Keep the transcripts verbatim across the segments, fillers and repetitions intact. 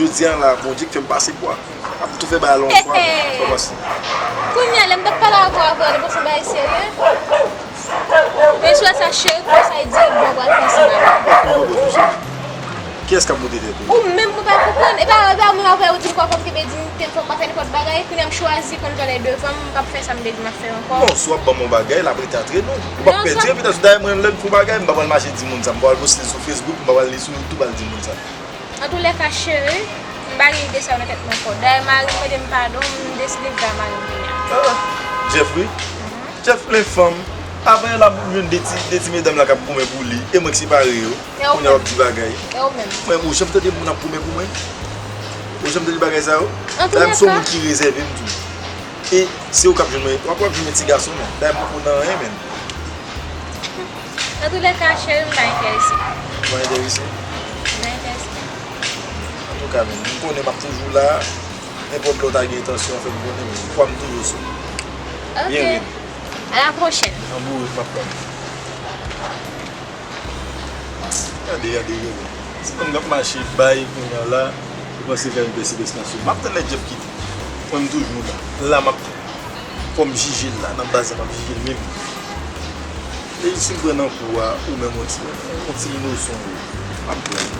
Jodi a la, Bondye k fè m pase pwa. M ap tou fè bagay la yon fwa, men sa pase. Kounye a, lè m t ap pale avè w avan, ou panse bagay serye? Men sou sa, cheri, kòmsi dirèk bon pral fè ansanm avè w. Kiyès k ap monte tèt ou? Ou menm, mwen pa konprann. E pa, e pa mwen avè ou di m kwa konn kenbe diyite m, fòk pa fè nenpòt bagay. Kounye a m chwazi konn jan lè devan m, m p ap fè sa m te di m ap fè ankò. Non, si w ap ban m yon bagay, l ap rete antre nou. Ou p ap pèdi repitasyon. Dayè, mwen, lè m fè yon bagay, m pa pral mache di moun sa. M pa pral poste l sou Facebook, m pa pral li sou YouTube al di moun sa. Antoulèka, cheri, m pa gen ide sa yo nan tèt mwen ankò. Dayè, mari m mande m padon, m deside viv ak mari m kounye a. Ah, Jeff, wi. Jeff plen fanm. Avan yè la, m jwenn de ti, de ti medam la k ap goumen pou li. E mwen k separe yo. E ou menm? Kounye a w ap di bagay. E ou menm? Mwen, ou janm tande moun ap goumen pou mwen? Ou janm tande bagay sa yo? Dayè, m se yon moun ki rezève m tou. E se ou k ap jwenn mwen, w ap, w ap jwenn yon ti gason, non. Dayè, m poko nan anyen, menm. Antoulèka, cheri, m pa enterese. Ou pa enterese? M pa enterese. Antouka, menm, m konnen m ap toujou la. Nenpòt lè w ta gen entansyon, fè m konnen, men kwa m toujou sou ou. Ok. Byen rèd. À la prochaine. Nan boure m ap tann. Gade, gade, gade. Ti nonm k ap mache bay kounye a la, ou panse fè yon pèse pèse nan sou. M ap tann lè Jeff kite. Mwen, m toujou la. La, m ap, fò m jije l la. Nan baz la, m ap jije l menm. E si m pran nan kou a, ou menm, yon ti, yon ti inosan, ou, m ap pran.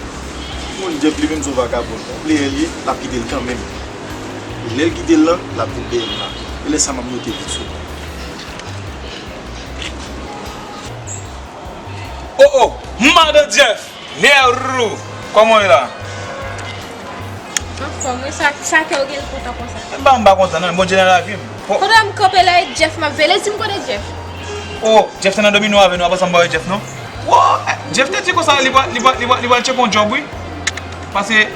Moun Jeff, li menm, se yon vagabon. Yon playè li ye, l ap kite l kanmenm. Lè l kite l lan, l ap vin dèyè m la. E lè sa, m ap monte vit sou li. Oh, oh, madan Jeff, Nerlou, kòman w ye la? Anfòm, wi, sa, sa kè w gen l kontan konsa? M pa, m pa kontan, non, Bondye nan lavi m. Po- Pandan m kanpe la, e Jeff m ap veye, di m kote Jeff. Oh, Jeff te nan domino avè nou, apre sa m pa wè Jeff, non. Wo, eh, Jeff te di konsa, li pral, li pral, li pral, li pral tcheke yon djòb, wi. Paske,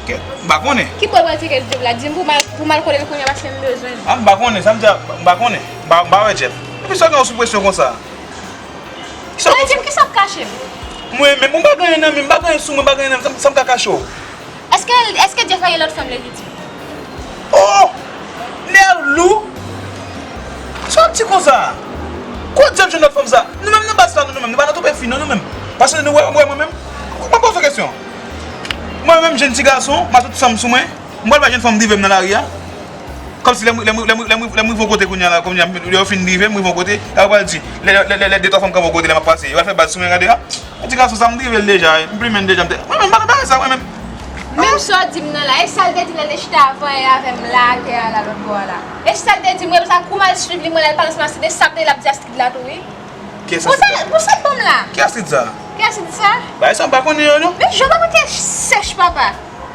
ke, m pa konnen. Ki bò l pral tcheke djòb la? Di m pou m al, pou m al kote l kounye a, paske m bezwen l. Ah, m pa konnen, sa m di a, m pa konnen. M pa, m pa wè Jeff. Epi sa w gen w sou presyon konsa? Sa w di m, kisa w ap kache m? Mwen menm, mwen pa gen anyen nan men m, m pa gen anyen sou mwen, m pa gen anyen nan men m, sa m, sa m ka kache w? Èske, èske Jeff la gen lòt fanm lè li di? Oh! Nerlou! Sa w ap di konsa? Kot Jeff jwenn lòt fanm sa? Nou menm nan baz la, nou, nou menm, nou pa nan twonpe fi, non, nou menm. Paske nou wè, wè mwen menm. Mwen poze w kesyon. Mwen menm, jèn ti gason, m pa tout san m sou mwen. M pral bay jèn fanm drive m nan lari a. Kòmsi lè m, lè m, lè m, lè m, lè m rive yon kote kounye a la, kounye a, lè yo fin drive m, m rive yon kote, la yo pral di, lè, lè, lè, lè de twa fanm kanpe yon kote, lè m ap pase, yo pral fè baz sou mwen, gade a. Ti gason sa, m drive l deja, m plimen l deja, m te, mwen menm, m pa nan bagay sa, mwen menm. Menm sa w di m nan la, e sa l te di lè l te chita avan yè avè m la, atè a la, lòt bò a la. E sa l te di m, wi, sa kou m al swiv li, mwen la, l pale ansanm ak Astrid, e sa m te, l ap di Astrid la tou, wi. Kiyès Astrid sa? Pou sa, pou sa l ban m la. Ki Astrid sa? Ki Astrid sa? Bagay sa, m pa konnen yo, non. Men je pa mete sèch, papa.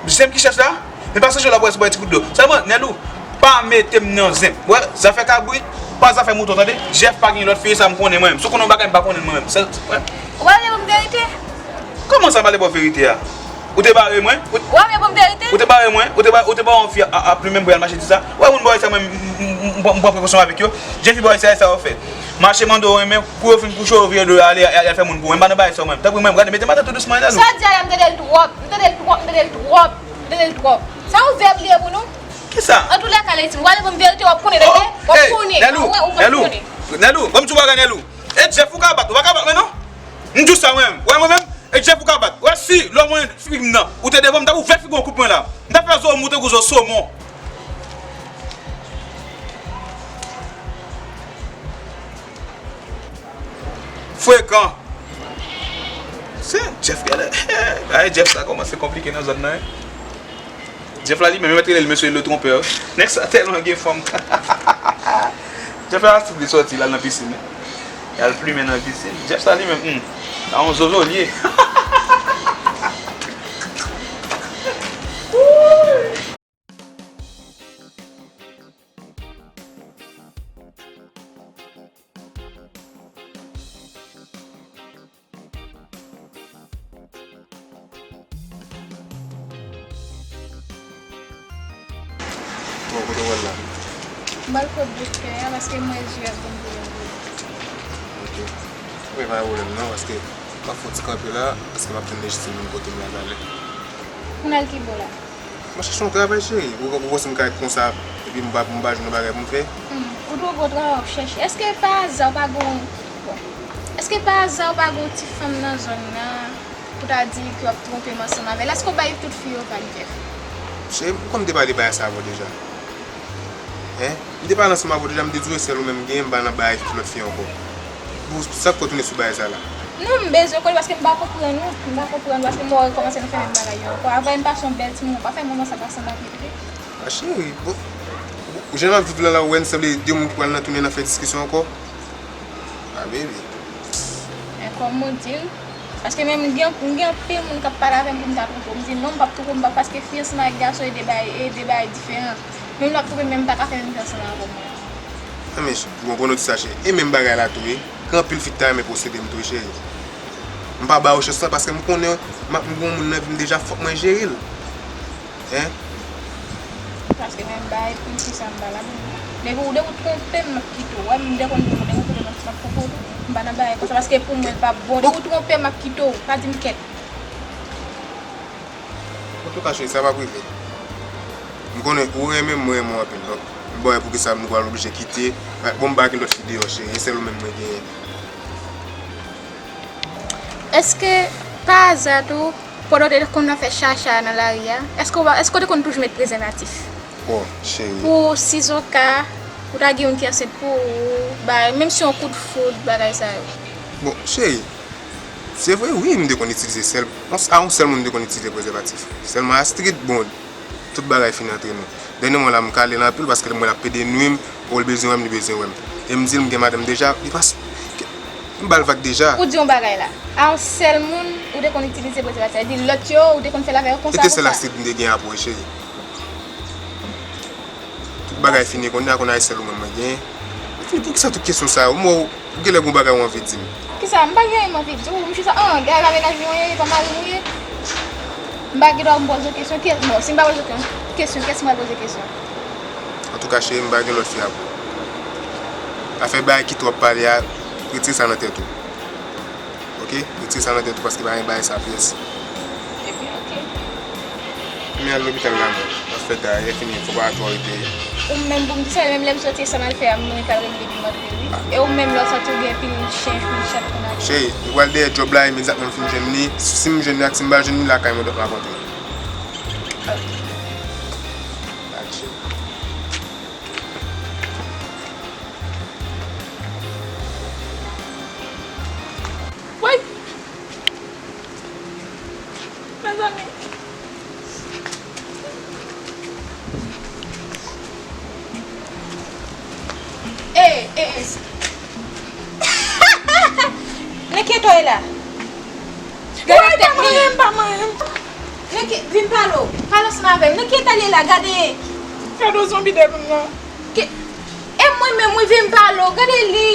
Se m ki chèch la? Men pa sonje lè w ap wè sou bò ti kout dlo. Sèlman, Nerlou, pa mete m nan zen. Wè, zafè kabrit, pa zafè mouton, tande? Jeff pa gen lòt fi, sa m konnen mwen menm. Si w konnen yon bagay, m pa konnen l mwen menm. Sèl, wè. Ou pa vle ban m verite? Kòman sa, m pale ba w verite a? Ou te bare mwen? Ou, ou pa vle ban m verite? Ou te bare mwen? Ou te ba, ou te ba yon fi a, a, a plimen m pou y al mache di sa? Wè, moun bò sa, mwen, m, m, m, m, m pran prekosyon avèk yo. Jèn fi bò sa, sa yo fè. Mache mande w renmen, kou yo fin kouche, yo vire do yo ale, y al fè moun pou mwen. M pa nan bagay sa, mwen. Tanpri, mwen, gade, mete m atè tou dousman, Nerlou. Sa w di a la, m tande l twòp, m tande l twòp, m tande l twòp, m tande l twòp. Sa ouvè bliye pou nou? Kisa? Antoulèka, Leti, m pral ban m verite, w ap konnen, tande? W ap konnen. Ou wè, ou p ap konnen. Nerlou, Nerlou, ban m di w bagay, Nerlou. E Jeff ou ka bat, ou pa ka bat mwen non. M di w sa mwen menm. Wè mwen menm, e Jeff ou ka bat. Wè si lò mwen figi m nan, ou te devan m, m t ap ouvè figi w koup mwen la. M t ap fè zo w moute kou zo somon. Frekan. Se Jeff genlè. Ay, Jeff sa kòmanse konplike nan zòn nan, wi. Jeff la li menm, yo mèt rele l mesye le trompè. Nèg sa tèlman gen fanm. Jeff la sou li sòti, l al nan pisin. L al plimen nan pisin. Jeff sa li menm, hmm. Sa yon zozo li ye. Bon, kote w pral la? M pral kot doktè a, paske m wè je ap vin pi lòd. Ok. Wi, pa gen pwoblèm non, paske m ap fè yon ti kanpe la, paske m ap tann Lejistin vin kote m la talè. Pou n al ki bò la? Mwen chèche yon travay, cheri. Ou, ou panse m ka ret konsa, epi m pa, m pa jwenn yon bagay pou m fè? Hmm, ou twò bon travay w ap chèche. Èske pa aza w pa gon, bon, èske pa aza w pa gon ti fanm nan zòn nan, pou ta di ke w ap twonpe m ansanm avè l? Èske w bay tout fi yo vag, Jeff? Cheri, m konn m te pale bagay sa avè w deja. Hein? M te pale ansanm avè w deja, m te di w e sèl ou menm m genyen, m pa nan bagay lòt fi ankò. Pou sa k fè w tounen sou bagay sa la? Non, m bezwen konnen paske m pa konprann ou, m pa konprann paske m wè w rekòmanse nan fè menm bagay yo ankò. Avè m pa se yon bèl timoun, w pa fè moun nan sa pa sanble ak li vre. A cheri, bon, jan n ap viv la la, ou wè n sanble de moun ki pral nan tounen nan fè diskisyon ankò. A baby. Men kòm ou di l, paske menm m gen, m gen anpil moun k ap pale avè m pou m ta twonpe w. M di non, m p ap twonpe w, m p ap, paske fi ansanm ak gason e de bagay, e de bagay diferan. Menm lè w ap twonpe m, men m pa ka fè menm fi ansanm avè w mwen. Nan men, bon, pou nou di sa, cheri. E menm bagay la tou, wi. Gen anpil fi ki ta renmen posede m tou, wi, cheri. M pa ba yo chans lan paske m konnen m ap gen yon moun nan vi m deja, fòk mwen jere l. Hein? Paske menm bagay pou ki sa m pa la pou. Depi ou, depi ou twonpe m, m ap kite w. Wè m dekonn pou mwen, depi ou twonpe m, m ap twonpe w tou. M pa nan bagay konsa paske pou mwen l p ap bon. Depi ou twonpe m, m ap kite w. Pa di m kèt. Antouka, cheri, sa p ap rive. M konnen ou renmen m, mwen renmen w anpil. Donk, m pa wè poukisa m pral oblije kite. Bon, m pa gen lòt fi deyò, cheri. E sèl ou menm mwen genyen. Èske, pa aza tou, pandan w te konn nan fè chacha nan lari a, èske w, èske w te konn toujou met prezèvatif? Bon, cheri. Pou sizoka, ou ta gen youn ki ansent pou ou, ba, menm si yon kout foud, bagay sa yo. Bon, cheri, se vre, wi, m te konn itilize sèl, a yon sèl moun m te konn itilize prezèvatif. Sèlman Astrid, bon, tout bagay fini antre nou. Dènyèman la, m kale l anpil paske m wè l ap pede nwi m, ou l bezwen wè m, li bezwen wè m. E m di l m gen madanm deja, li pa s-, m ba l vag deja. Ou di yon bagay la. A yon sèl moun ou te konn itilize prezèvatif, sa vle di lòt yo, ou te konn fè l avè yo konsa, konsa. Se te sèl Astrid m te gen apre w, cheri. Tout bagay fini, kounye a, kounye a, e sèl ou menm mwen genyen. Epi, poukisa tout kesyon sa yo? M wè w, ou genlè gen yon bagay ou anvi di m. Kisa? M pa gen anyen m anvi di w. M chita, an, gade la mennaj mwen ye, e pa mari m ou ye. M pa gen dwa m poze w kesyon. Kè-, non, si m pa poze w ke-, kesyon, kiyès m pral poze kesyon? Antouka, cheri, m pa gen lòt fi apre w. Afè bagay ki twòp pale a, retire sa nan tèt ou. Oke? Retire sa nan tèt ou paske pa gen bagay sa pyès. Ebyen, oke. Men al lopital la non. Afè ta, e fini, fò pa twò rete. Ou menm pou m di sa, menm lè m soti sa m al fè a, m mwen ka rele epi m antre wi. E ou menm lè w santi w gen pil chen, pil chat konn ale. Cheri, m pral dèyè djòb la imedyatman m fin jwenn li. Si m jwenn li ak si m pa jwenn li lakay mwen dòt rakontre. Oke. Al cheri. Woy! Mezanmi. E, e, e. Nan ki eta w ye la? Gade tèt li. Woy, pa manyen m, pa manyen m. Nan ki, vin pale w. Pale ansanm avè m. Nan ki eta l ye la? Gade. Gade yon zonbi dèyè moun nan. Ki, e mwen menm wi, vin pale w. Gade li.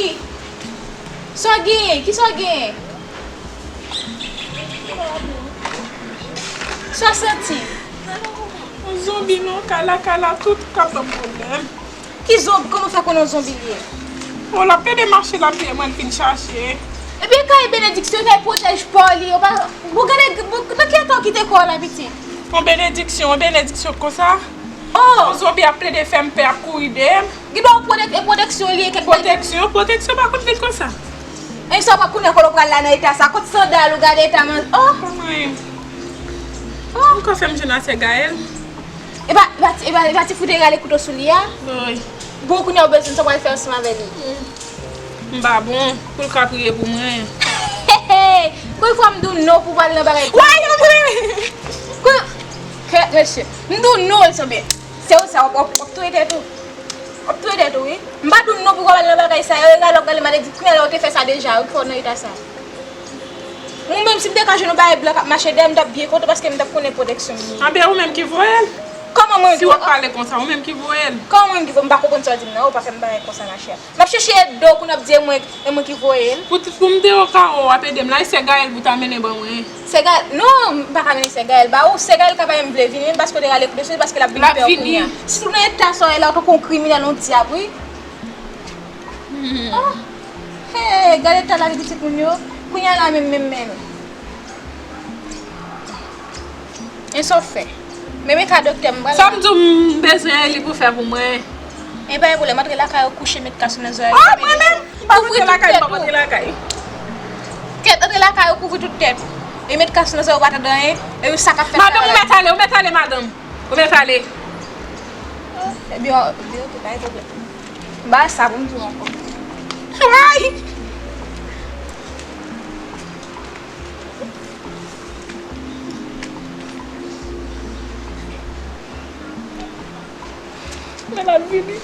Sa w genyen? Kisa w genyen? Sa w santi? Yon zonbi non, kala, kala, tout ka ban m pwoblèm. Ki zonbi? Kòman w fè konnen yon zonbi li ye? Bon, l ap pede mache, l ap peye mwen, l fin chache. Ebyen, kay benediksyon, kay pwotèj pa w li, yo pa, bon, gade, bon, nan ki eta w kite kò w la, pitit? Yon benediksyon, yon benediksyon konsa? Oh! Yon zonbi ap plede fè m pè, ap kouri dèyè m. Gen dwa w pwotèk-, e pwotèksyon li ye kèk bèl. Pwotèksyon? Pwotèksyon pa konn vin konsa. E sa w pa konnen kote w pral la nan eta sa. Kot sandal ou, gade eta man-, oh! Pa manyen m. Oh! Ou ka fè m jwenn a sè Gaël? E pa, e pa ti, e pa, e pa ti fout te rale kouto sou li a? Wi. Bon, kounye a w bezwen sa w pral fè ansanm avè li? M pa bon, pou l ka priye pou mwen. Konbyen fwa m di w non pou w pa al nan bagay. Woy, anmwe! Kè, mesye, m di w non, Elsanbè. Se ou sa, w ap, w ap, w ap touye tèt ou. W ap touye tèt ou, wi. M pa di w non pou w pa al nan bagay sa yo, e gade w ap gade maledi, kounye a la ou te fè sa deja, wi, fò w nan eta sa. Mwen menm, si m te ka jwenn yon bagay blan k ap mache dèyè m, m t ap byen kontan paske m t ap konnen pwoteksyon m ye. Anben, ou menm ki voye l? Kòman mwen ki, si w ap pale konsa, ou menm ki voye l? Kòman mwen ki voye? M pa konprann sa w di m nan, ou pa fè m bagay konsa, machè. M ap chèche ede w, kounye a w ap di e mwen, e mwen ki voye l. Pou, pou m te o ka w ap ede m la, e sè Gaël pou ta mennen ban mwen. Sè Gaël, non, m pa ka mennen sè Gaël ba ou. Sè Gaël ka pa menm vle vini, paske w te rale kouto sou li, paske l ap vin pè w kounye a. Si w nan eta sa w ye la, w tankou yon kriminèl, yon dyab, wi. Oh, hey, gade eta lavi pitit moun yo. Kounye a la menm, menm, menm. E sa w fè? Men, men ka doktè m pral. Sa m di w m bezwen li pou fè pou mwen. E pa gen pwoblèm, antre lakay ou kouche, met kas nan zòrèy ou. Ah, mwen menm? M pa antre lakay, m pa antre lakay. Kèt, antre lakay ou kouvri tout tèt ou. E met kas nan zòrèy ou pa tande anyen. E sa k ap fèt la. Madanm, ou mèt ale, ou mèt ale, madanm. Konbyen sa ale? Ebyen, ebyen, ok, pa gen pwoblèm. M pa sa pou m di w ankò. Ay! Men l ap vini.